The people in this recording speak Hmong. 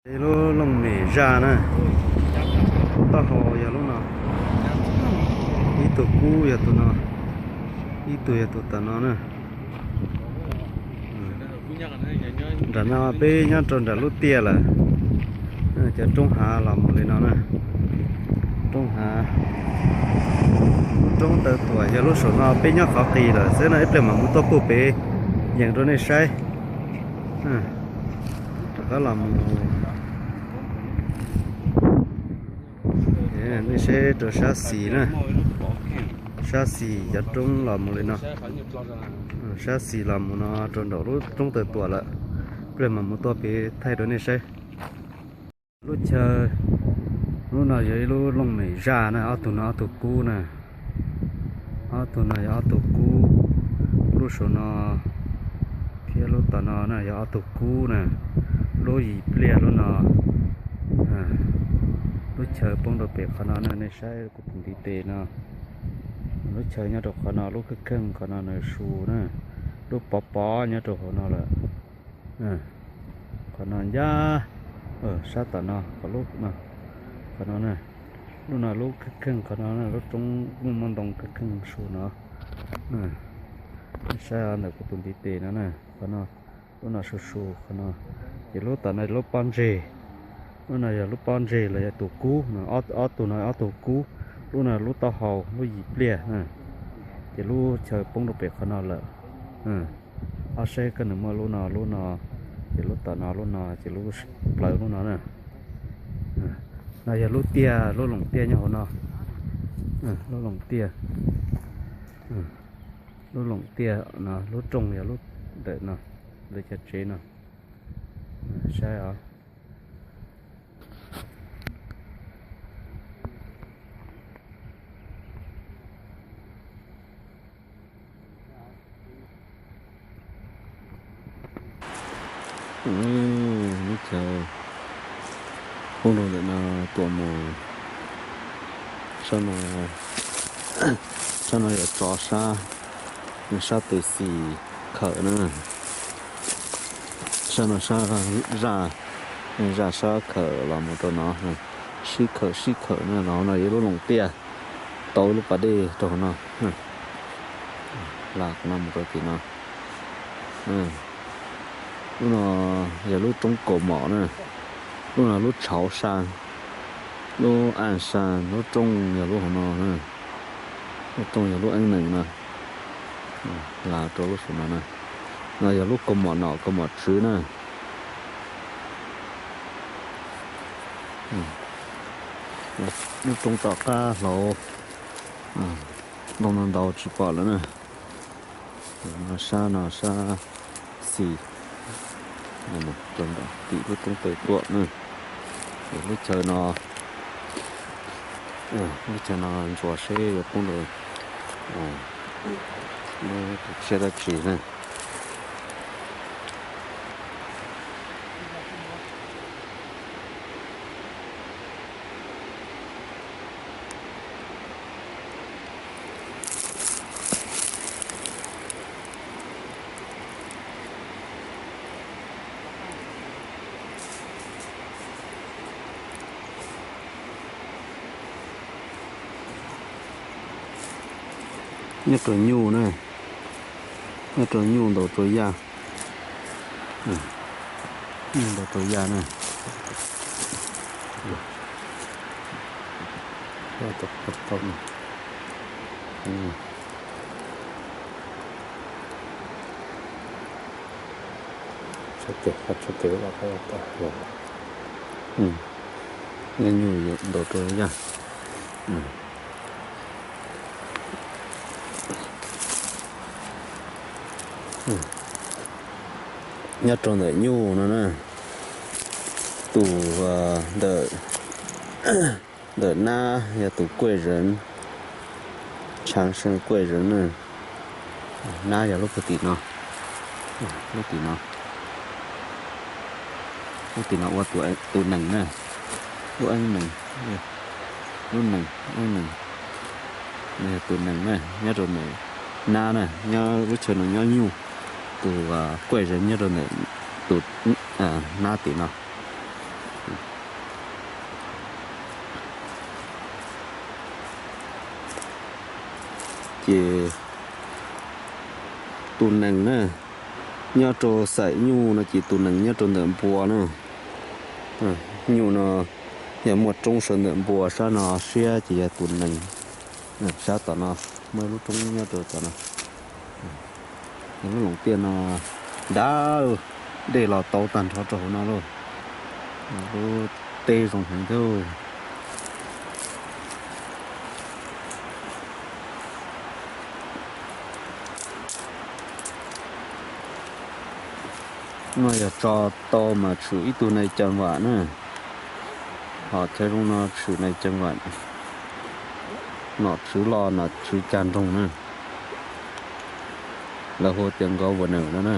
Ib lub looj mem zaj na, taub hau yog lub no, ib tug kub yog tus no, ib tug yog tus tom no na. Nram no peb nyob rau nram lub tiaj lawm, cov roob hav los mus li no na. Roob hav, lub roob Taw Tuam yog lub saum no, peb nyob qhov qis lawm xwb no, ib pliag mam mus tuaj puag pem yees rau nej saib. Rov qab los mus, nej saib rau sab xis na, sab xis cov roob los mus li no. Sab xis los mus no rau nraum lub roob Taw Tuam lawm, ib pliag mam mus tuaj pem thaij rau nej saib. Lub chaw, lub no yog ib lub looj mem zaj na, ob tug no ob tug kub na. Ob tug no yog ob tug kub, lub saum no thiab lub tom no na yog ob tug kub na. Lub yim pliag lub no, lub chaw poob rau pem qhov no na, nej saib kuv tus ntiv tes no. Lub chaw nyob rau qhov no, lub kheej kheej qhov no na su na, lub pov pov nyob rau hauv no lawm. Qhov no ncaj, sab tom no, qhov lub no, qhov no na, lub no lub kheej kheej qhov no na, lub roob muaj muaj ntoo kheej kheej su no. Saib ntawm kuv tus ntiv tes no na, qhov no, lub no su su qhov no, ces lub tom no lub pob ntseg, lub no yog lub pob ntseg los yog tus kub, ob tug no ob tug kub, lub no lub taub hau lub yim pliag na, ces lub chaw poob rau pem qhov no lawm. Ob seb koj nws muaj lub no lub no, ces lub tom no lub no ces lub plaws lub no na. No yog lub tiaj, lub loom tiaj nyob hauv no, lub loom tiaj, lub loom tiaj no, lub rooj yog lub ntawm no, lawv cov tsev no, saib os. Lub chaw poob rau ntawm no tuaj mus, sab no yog tso sab, sab tes xis khawm na, sab no sab zaj, zaj sab khawm los mus rau no, sib khawm sib khawm na, los no yog lub loom tiaj, tau lub pas dej rau hauv no, los no mus rau tim no. Lub no yog lub roob kaus mom na, lub no lub tshauv sa, lub aj sa, lub rooj yog lub hauv no, lub rooj yog lub eeb nees no, los rau lub saum no na. No yog lub kaus mom nom kaus mom tswv na. Lub roob tom qab hlauv, ntoo no ntau tsis pom lawm na. No sab no sab xis, rau tim lub roob Taw Tuam na. Lub chaw no, lub chaw no ntsuas seb yuav poob rau lub tus tshiab dab tsi na. Nyob rau nyuj na, nyob rau nyuj ntaus rau yaj, nyuj ntaus rau yaj na. Nyob nyuj ntaus rau yaj. Nyob rau ntawm nyuj no na, tus ntawm nab yog tus kuaj zeev, tshav seej kuaj zeev na. Nab yog lub puag tim no, lub tim no, lub tim no ua tus nees na, lub eeb nees, lub nees, eeb nees, tus nees na nyob rau ntawm nab na, nyob lub chaw no nyob nyuj, tus kuaj zeev nyob rau ntawm tus nab tim no. ces tus nees na, nyob rau xaim nyuj no ces tus nees nyob rau ntawm npua na. Nyuj no yog muaj roob sawv ntawm npua sab no siab ces yog tus nees. Sab tom no muaj ib lub roob nyob rau tom no. Lub loos tiaj no dav, dej los tau tag nrho rau hauv no lauj. Lub teb zoo heev thiab. No yog tso tau mas tshwm ib tug nais ceev vam na, ho chaw zoo no tshwm nais ceev vam, nom tswv los nom tswv cag nroog na, lawv hu tias governor no na.